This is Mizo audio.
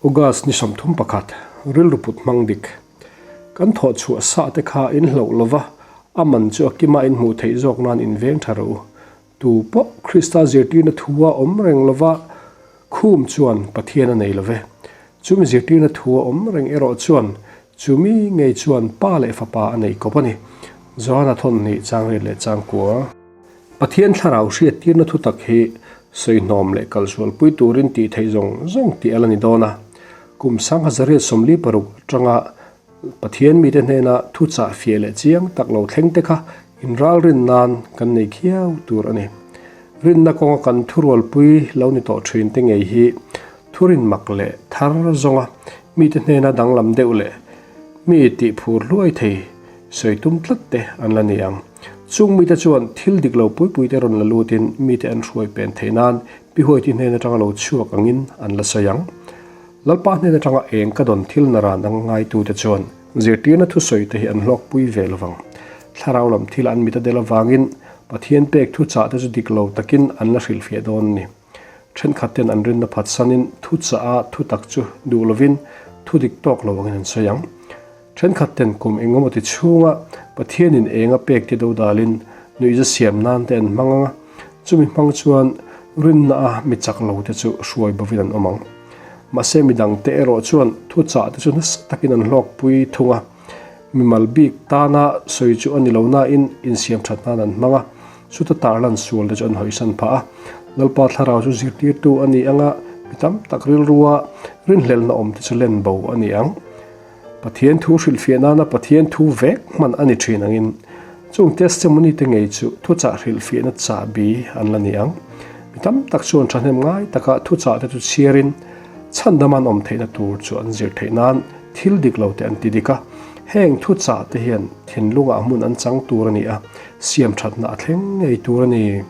August ni 31, rilru put hmang dik. Kan thawh chhuah sah te kha in hloh lova, a man chu a kima in hmuh theih zawk nan in veng tha rawh u. Tu pawh Krista zirtirna thua awm reng lova khum chuan Pathian a nei love. Chumi zirtirna thua awm reng erawh chuan chumi ngei chuan Pa leh Fapa a nei kawp a ni. Johana thawnhnih changriat leh changkua. Pathian thlarau hriattirna thutak hi sawihnawm leh kalsualpui turin tih theih zawng zawng tih a la ni dawn a. Kum 1946 atanga Pathian mite hnena thuchah fiah leh chiang tak lo thleng te kha inralrin nan kan nei khiau tur a ni. Rinna kawnga kan thurualpui lo ni tawh thin te ngei hi thurin mak leh thar zawnga mite hnena danglam deuh leh mi tih phur hluai thei sawi tum tlat te an la ni ang. Chung mite chuan thil dik lo pui pui te rawn la lutin mite an hruai pen theih nan Pi Huaiti hnen atanga lo chhuak angin an la sawi ang. Lalpa hnen atanga eng ka dawn thil naran ang ngaitute chuan zirtirna thusawi te hi an hlawkpui ve lovang. Thlarau lam thil an mit a del avangin Pathian pek thuchah te chu dik lo takin an la hrilhfiah dawn a ni. Thenkhat ten an rinna phatsanin thuchah a thutak chu duh lovin thu dik tawk lo angin an sawi ang. Thenkhat ten kum engemaw ti chhunga Pathianin eng a pek te do dalin nuihza siam nan te an hmang ang a, chumi hmang chuan rinna a mi chak lo te chu hruai bovin an awm ang. Mahse midang te erawh chuan thuchah te chu nasa takin an hlawkpui thung a, mimal bik tana sawi chu a ni lo nain insiam that nan an hmang a, chuta tarlan sual te chu an hawisan phah a. Lalpa thlarau chu zirtirtu a ni ang a, mi tam tak rilrua rinhlelhna awm te chu len bo a ni ang. Pathian thu hrilhfiah nana Pathian thu vek hman a ni thin angin chung testimony te ngei chu thuchah hrilhfiahna chahbi an la ni ang. Mi tam tak chuan thahnem ngai taka thuchah te chu chhiarin chhandam an awm theihna tur chu an zir theih nan thil dik lo te an ti dik a. Heng thuchah te hian thinlungah hmun an chang tur a ni a, siam thatna a thleng ngei tur a ni.